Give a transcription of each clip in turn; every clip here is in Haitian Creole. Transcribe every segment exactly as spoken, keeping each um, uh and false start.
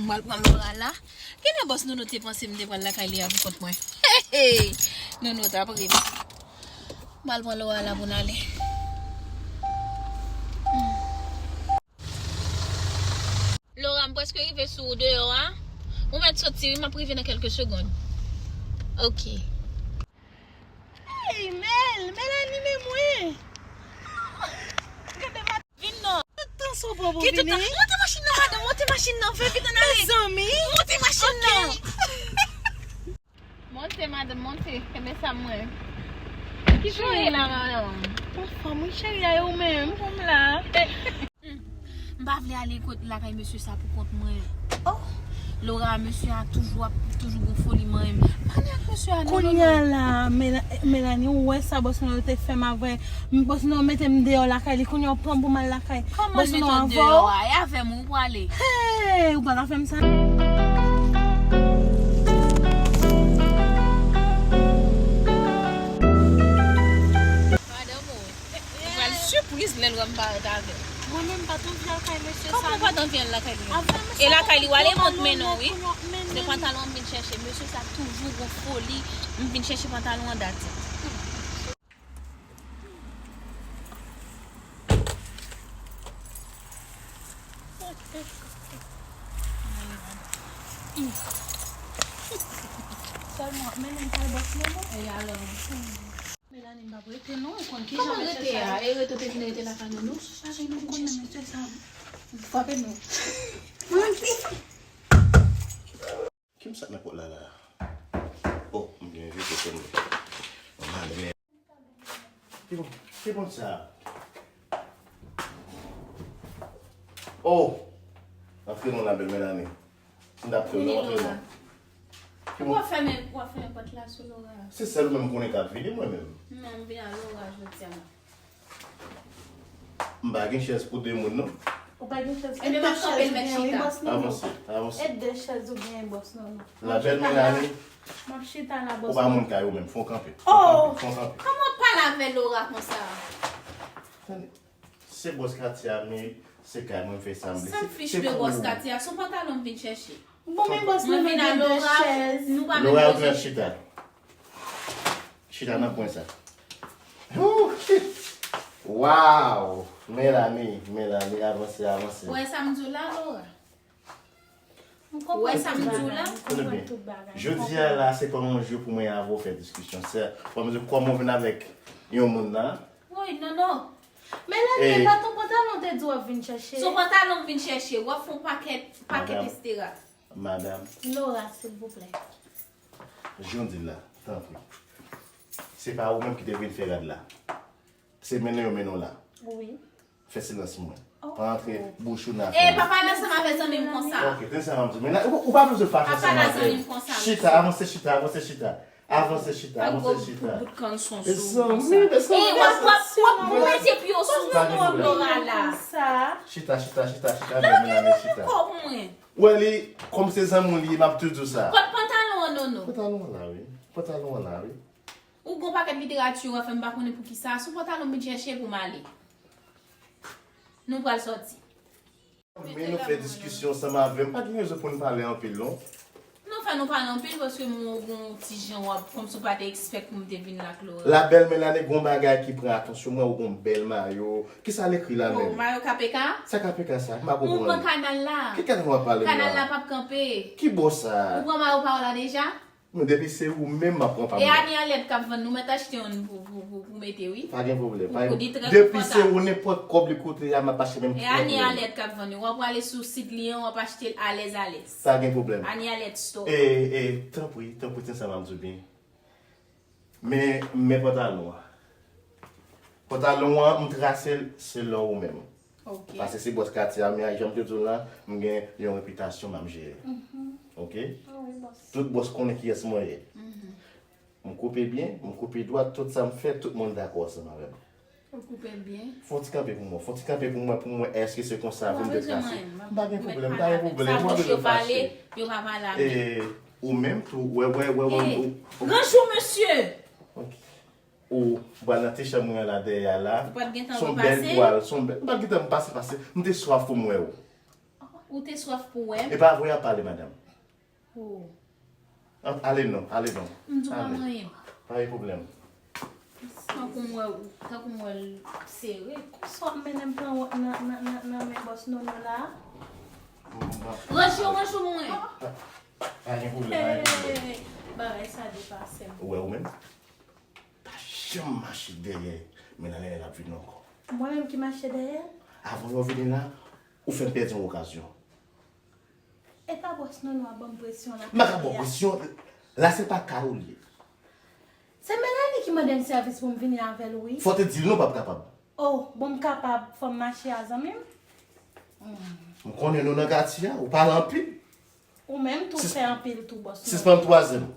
M pral pran Laura la. Genlè bòs Nono te panse m te pral lakay li a pou kont mwen. Hey, hey. Nono t ap ri m. M pral pran Laura la pou n ale. Laura, m prèske rive sou ou deyò a. Ou mèt soti, wi, m ap rive nan kèlke segonn. Ok. Hey, Mel, Melanie, men mwen. Gade ma... Vin non. Tout tan sa w pran pou vini. Monte machin nan, madanm, monte machin nan, fè vit ann ale. Zanmi. Monte machin nan. Monte, madanm, monte. Kenbe sa mwen. Ki jan w ye la, madanm? Anfòm, wi, cheri, a e ou menm? Anfòm la. M pa vle ale kot lakay mesye sa pou kont mwen. Oh, Laura, mesye a toujou ap, toujou gon foli manyen m. Pale ak mesye a, non, non, non. Kounye a la, Mela-, Melanie, ou wè sa bòs Nono te fè m avè m? Bòs Nono mete m deyò lakay li, kounye a w pran m pou m al lakay bòs Nono avè w? Kòman mete w deyò a? E avè m ou prale? Hey, ou pral fè m sa? Madanm ou, ou pral sipriz lè l wè m parèt avè l. Mwen menm m pa t anvi al kay mesye sa, non. Kòman w pa t anvi al lakay li? E lakay li w ale, m ap mennen w, wi. Se pantalon an m vin chèche. Mesye sa toujou gon foli. M vin chèche pantalon an, that's it. Sèlman, men menm kay bòs Nono. E alò? Melanie, m p ap rete non, ou konn ki jan mesye sa. Kòman rete a? E rete w te vin rete lakay nou, non? Sou chaje nou, ou konn mesye sa. Frape nou. Ki m sot nan pòt la la? Oh, m gen vye kote m. Mwen ale men. Ki bon, ki bon sa? Oh! Antre non la, bèl Melanie. Si m t ap fè w, non, antre non. Ki bon? Ou ap fèmen, ou ap fèmen pòt la sou Laura. Se sèl ou menm m konnen k ap vini, mwen menm. Non, m vin a Laura jodi a. M pa gen chèz pou de moun, non. Ou pa gen chèz. Ebyen, m ap kanpe l mèt chita. Avanse, avanse. E de chèz ou genyen, bòs Nono. La belle Melanie. M ap chita la, bòs Nono. Ou pa moun kay ou menm, fò w kanpe. Fò w kanpe, fò w kanpe. Kòman w pale avè Laura konsa? Tande, se bòs katye a, men se kay mwen, m fè sa m vle. Sa m fich de bòs katye a, se yon pantalon m vin chèche. Bon, men bòs Nono gen de chèz. Laura, ou te chita. Chita nan kwen sa. Ouh, shit. Wow! Melanie, Melanie, avanse, avanse. Ou wè sa m di w la, Laura? Ou wè sa m di w la? Tande byen. Jodi a la, se pa yon jou pou mwen avè w fè diskisyon. Se, fò m di w kòman w vin avèk yon moun nan. Woy, non, non. Melanie, e pa t yon pantalon w te di w ap vin chèche? Se yon pantalon m vin chèche. W ap fè yon pakèt, pakèt estera. Madam. Laura, silvouplè. Jan w di l la, tanpri. Se pa ou menm ki te vin fè rad la. Se mennen yo mennen w la. Wi. Fè silans mwen. Pa antre bouch ou nan afè m. E pa pale ansanm avè zanmi m konsa. Ok, tande sa m ap di w. Men ou, ou pa bezwen fache ansanm avè m. Pa pale a zanmi m konsa, mesye. Chita, avanse chita, avanse chita. Avanse chita. Bout kann sonson. Zanmi, zanmi. E w ap, w ap, w ap mete pye w sou Laura la. Chita, chita, chita, chita, men, men, men, chita. Kò pou mwen. Ou wè li, kòm se zanmi w li ye, m ap toujou di w sa. Kot pantalon an, Nono? Pantalon an la, wi. Pantalon an la, wi. Ou gon pakèt literati w ap fè, m pa konnen poukisa. Se yon pantalon m vin chèche pou m ale. Nou pral sòti. Men nou fè diskisyon ansanm avè m. Pa gen rezon pou n pale anpil, non. Nou fè nou pale anpil paske m wè w gon ti jan w ap, kòmsi w pa te expect pou m te vin la, Laura. La belle Melanie, gon bagay ki pran atansyon mwen, ou gon bèl mayo. Kisa l ekri la menm? Oh, mayo K P K? Sa K P K sa? M pa konprann. Ou pran kanal la. Ki kanal w ap pale m la? Kanal la p ap kanpe. Ki bò sa? Ou pran mayo pa w la deja? Men depi se ou menm, m ap pran pa m. E Annie Alerte k ap vann, nou mèt achte youn pou, pou, pou, pou mete, wi. Pa gen pwoblèm, pa gen pwoblèm. Depi se ou, nenpòt kòb li koute a, m ap achte menm. E Annie Alerte k ap vann yo. W ap prale sou sit li an, w ap achte l alèz, alèz. Pa gen pwoblèm. Annie Alerte Store. E, e, tanpri, tanpri, tande sa m ap di w byen. Men, men pantalon an. Pantalon an, m trase l selon ou menm. Ok. Paske se bòs katye a, men jan m te di w la, m gen yon repitasyon m ap jere. Mhm. Ok? Ah wi, bòs. Tout bòs konnen kiyès mwen ye. Mhm. M koupe byen, m koupe dwat, tout sa m fè, tout moun dakò ansanm avè m. Ou koupe l byen. Fè yon ti kanpe pou mwen, fè yon ti kanpe pou mwen, pou mwen, èske se konsa pou m te trase? M pa gen pwoblèm, m pa gen pwoblèm, ou pa bezwen fache. Yo pa pale avè m. E, ou menm tou, wè, wè, wè, wè, ou, ou. Ranj ou, mesye! Ok. Ou pral nan ti chanm mwen an la dèyè a la. Ou pa t gentan repase? Se yon bèl twal, se yon bèl, ou pa t gentan pase, pase. M te swaf pou m wè ou. Ou te swaf pou wè m? E pa vre, ap pale, madanm. Oh. Ap, ale non, ale non. M di w pa Ale. Manyen m. Pa gen pwoblèm. Tankou m wè ou, tankou m wè l sere. Konsa w ap mennen m pran wòt nan, nan, nan, nan men bòs Nono la? M, m, m, Ranje w, ranje w mwen. Pa gen pwoblèm, pa gen pwoblèm. Hey, bagay sa depase m. Ou wè ou menm? Pa janm mache dèyè Melanie lè l ap vini ankò. Mwen menm ki mache dèyè l? Avan lè w vini la, ou fè m pèdi yon okazyon. E pa bòs Nono a ban m presyon la. M pa ka ba w presyon. La se pa ka ou l ye. Se Melanie ki mande m sèvis pou m vini avè l, wi. Fò w te di l non, w p ap kapab. Oh, bon, m kapab, fò m mache a zanmi m. M konnen nou nan katye a, ou pale anpil. Ou menm tou Sis- fè anpil tou, bòs Nono. Sispann twaze m.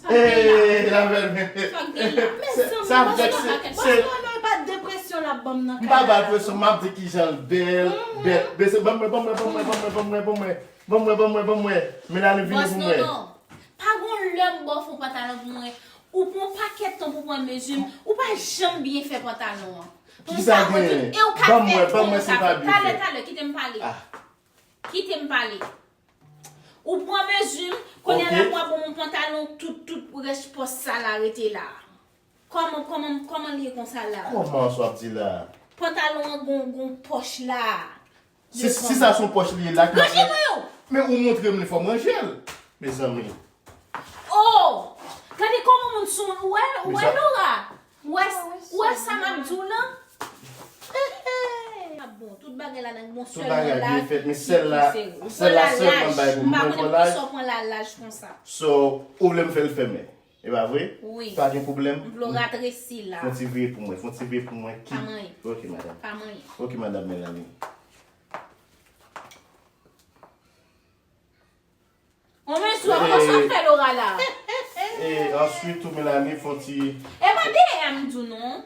Sa k gen la? Hey, la belle. Sa k gen la? Sa vèk se Bòs Nono, e pa depresyon l ap ban m nan M kay pa la. Ba l presyon, m ap di kijan l bèl, bèl. Bese, ban mwen, ban mwen, ban mwen, ban mwen, ban mwen, ban mwen. Ban mwen, ban mwen, ban mwen. Melanie vini Bòs pou mwen. Nono, pa gon lè m ba w fè yon pantalon pou mwen. Ou pran pakèt tan pou pran mezi m. Ou pa janm byen fè pantalon an. Ki sa genyen? Ban mwen, ban mwen, se pa byen Talè, fè. Talè, kite m pale. Ah. Kite m pale. Ou pran mezi m, kounye a la Ok. pou w ap ban m yon pantalon, tout, tout rès pòch sa la rete la. Kòman, kòman, kòman l ye konsa la? Kòman sa w ap di la? Pantalon an gon, gon pòch la. Si, si sa se yon pòch li ye la ki Ranje mwen yo! Men ou montre m li fò m ranje l. Mezanmi. Oh! Gade kòman moun sou moun. Ou wè, ou Men wè sa- Laura? Ou wè, ou wè sa m ap di w lan? Ah bon, tout bagay la nan bon Tout sèlman bagay la. byen fèt, men sèl la, Ou sèl la pran sèlman laj. bay pou M pa mwen konnen pran poukisa laj. w pran la laj konsa. So, ou vle m fè l fèmen? E pa vre? Wi. Pa gen pwoblèm. M vle w ratresi la. Fon ti veye pou mwen, fon ti veye pou mwen ki. Pa manyen. Ok, madanm. Pa manyen. Ok, madanm Melanie. On men sou, kòman sa fè Laura la? E answit tou, Melanie, fon ti. E pa dèyè a m di w non.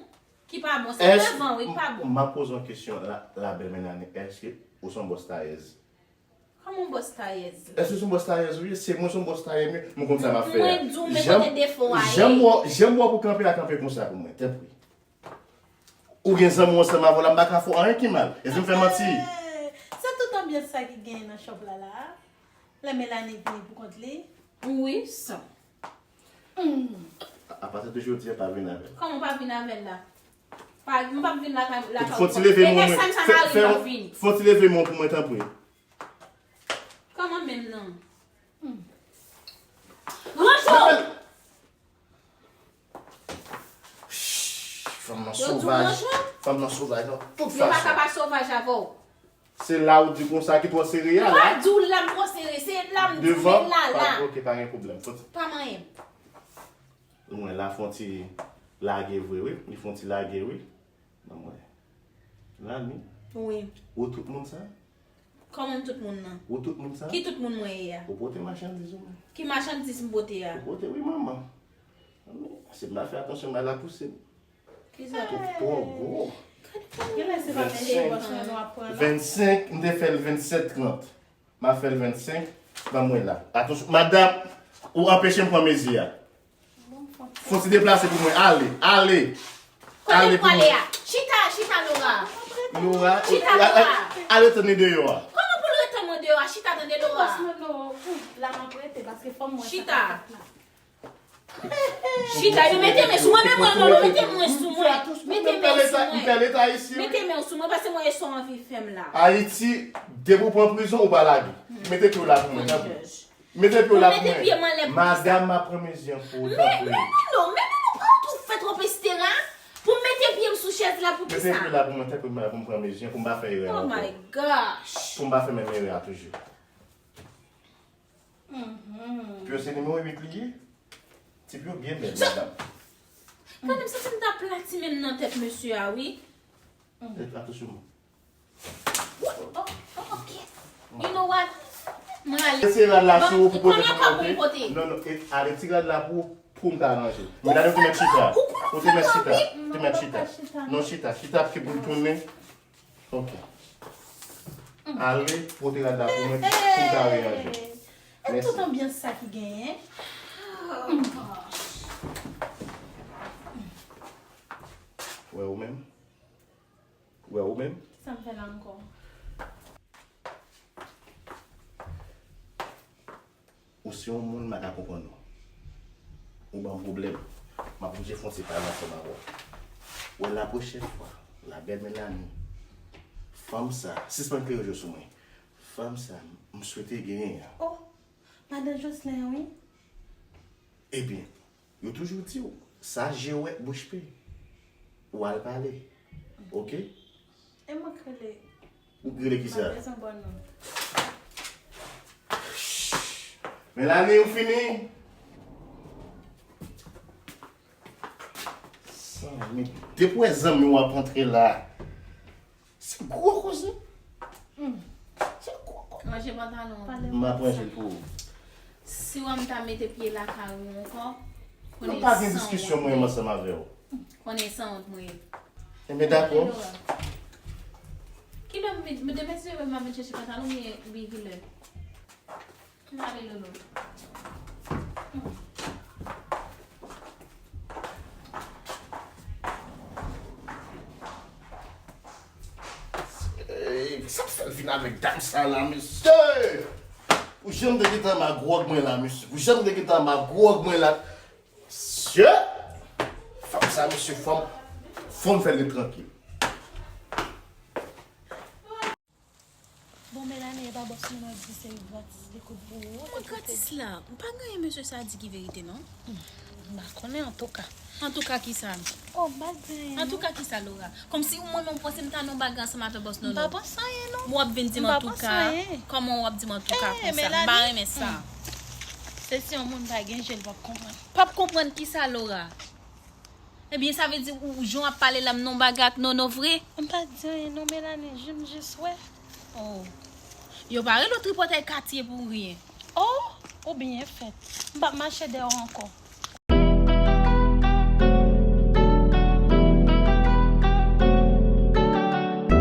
Ki pa bon. Se Èske, devan, wi, ki pa bon. M ap poze yon kesyon, la, la belle Melanie, èske ou se yon bòs tayèz? Kòman bòs tayèz? Èske ou se yon bòs tayèz ou ye? Se mwen se yon bòs tayèz, men mwen konn sa m ap fè a. Mwen di w, men kote defo a ye. Jan m wè, jan m wè pou kanpe a, kanpe konsa pou mwen, tanpri. Ou gen zanmi w ansanm avè w la, m pa ka fè w anyen ki mal. Èske m fè manti? Eh, se tout anbyans sa ki genyen nan shop la la. Lè Melanie vini pou kont li. Wi, sa. Hmm. A pati de jodi a, pa vin avè l. Kòman w pa vin avè l la? Pa, m p ap vin la, la, la. Fò ti leve men w. Next time sa m arive, m ap vini. Fò ti leve men w pou mwen, tanpri. Kòman menm nan? Hmm. Rancho! Shh, fanm nan sovaj. Fanm nan sovaj nan tout fason. Yo pa ka pa sovaj avè w. Se la ou di konsa ki twò sere a la. M pa di w la m twò sere, se la m di w la la. Ok, pa gen pwoblèm. Pa manyen m. Mwen la fon ti lage vre wi, li fon ti lage wi. Ban mwen. Lani. Wi. Ou tout moun sa? Kòman m tout moun nan? Ou tout moun sa? Ki tout moun mwen ye a? Ou pote machandiz ou menm. Ki machandiz m pote a? Ou pote wi manman. Se m pa fè atansyon m la pouse. Ki sa? Twò gwo. Genlè se pa menm bòs nan nou ap pran la. Vennsenk, m te fè l vennsèt trant. M a fè l vennsenk, ban mwen la. Atansyon, madanm, ou anpeche m pran mezi a. Fon ti deplase pou mwen. Ale, ale. Ale pou mwen. Chita, chita, Laura. Laura, chita, Laura. Ale tann li deyò a. Kòman pou l ret tann mwen deyò a? Chita, tande, Laura. Bòs Nono, la m ap rete paske fò m wè sa k ap fèt la. Chita, epi mete men sou mwen, men mwen, non, non, mete men sou mwen. Mete men sou mwen. Mete men sou mwen, paske mwen e sa w anvi fè m la. Ayiti, depi w pran prizon, ou pa lage. Mete pye w la pou mwen, tanpri. Mete pye w la pou mwen. Madanm, m ap pran mezi an pou ou, tanpri. Men, men, men, non, men, men, non, pa w tou fè twòp estera. Pou m mete pye m sou chèz la, pou ki sa? Mete pye w la pou mwen, tanpri, pou m pran mezi an, pou m pa fè erè ankò. Oh my gosh. Pou m pa fè menm erè a toujou. Pye w se nimewo uit li ye? Ti pye w byen bèl, madanm. Gade m santi m ta plati menm nan tèt mesye a, wi. Atansyonman. Oh, oh, ok. You know what? Mwen ale. Ti rad la sou ou pou pote pou mwen, ok? Non, non, ale ti rad la pou ou, pou m ka ranje. Men gade ou te mèt chita. Ou te mèt chita. Ou te mèt chita. Non, chita. Chita pou m tounen. Ok. Ale, pote rad la pou mwen, pou m ka reyanje. E tout anbyans sa ki genyen. Wè ou menm? Wè ou menm? Sa m fè la ankò? Ou se yon moun m pa ka konprann ou. Ou ban m pwoblèm. M ap oblije fè yon ti pale ansanm avè w. Wè, la pwochèn fwa, la bèl Melanie, fanm sa, sispann kreye je sou mwen. Fanm sa, m swete genyen an. Oh, madan Jocelyn, wi. Ebyen, yo toujou di w, sa je wè, bouch pe. Ou al pale. Oke? E mwen k rele. Ou k rele kisa? Mwen bezwen bò non. Melanie, ou fini? Sa, men depi w wè zanmi w ap antre la. Se gwo koze. Se gwo koze. Ranje pantalon. M ap ranje l pou ou. Si w wè m ta mete pye lakay ou ankò, nou pa gen diskisyon mwen menm ansanm avè w. Konnen sanwont mwen ye. Enben, dakò. Kilè m vin, demen si m ap vin chèche pantalon, oubyen, oubyen kilè? Kilè ale Lolo? Ey, sa k fè l vin avèk dam sa la, mesye? Pou jan m te gentan ma gwòg mwen la, mesye. Pou jan m te gentan ma gwòg mwen la. Mesye! Fanm sa, mesye, fanm, fanm fè l ret trankil. Bon, Melanie, e pa bòs nou nan di se gratis li kout pou ou. Kòman gratis la? M pa gen anyen mesye sa a di ki verite, non. M pa konnen, antouka. Antouka kisa? Oh, m pa di anyen, non. Antouka kisa, Laura? Kòmsi ou mwen menm ou panse m ta nan yon bagay ansanm avè bòs Nono? M pa panse anyen, non. W ap vin di m antouka? Kòman w ap di m antouka konsa? M pa renmen sa. Se si yon moun pa gen je, l p ap konprann. P ap konprann kisa, Laura? Ebyen, sa vle di ou, jan w ap pale la, m nan yon bagay ak Nono vre? M pa di anyen non, Melanie, m jis wè. Oh. Yo pa rele w tripotay katye pou ryen. Oh, ou byen fèt. M p ap mache dèyè w ankò.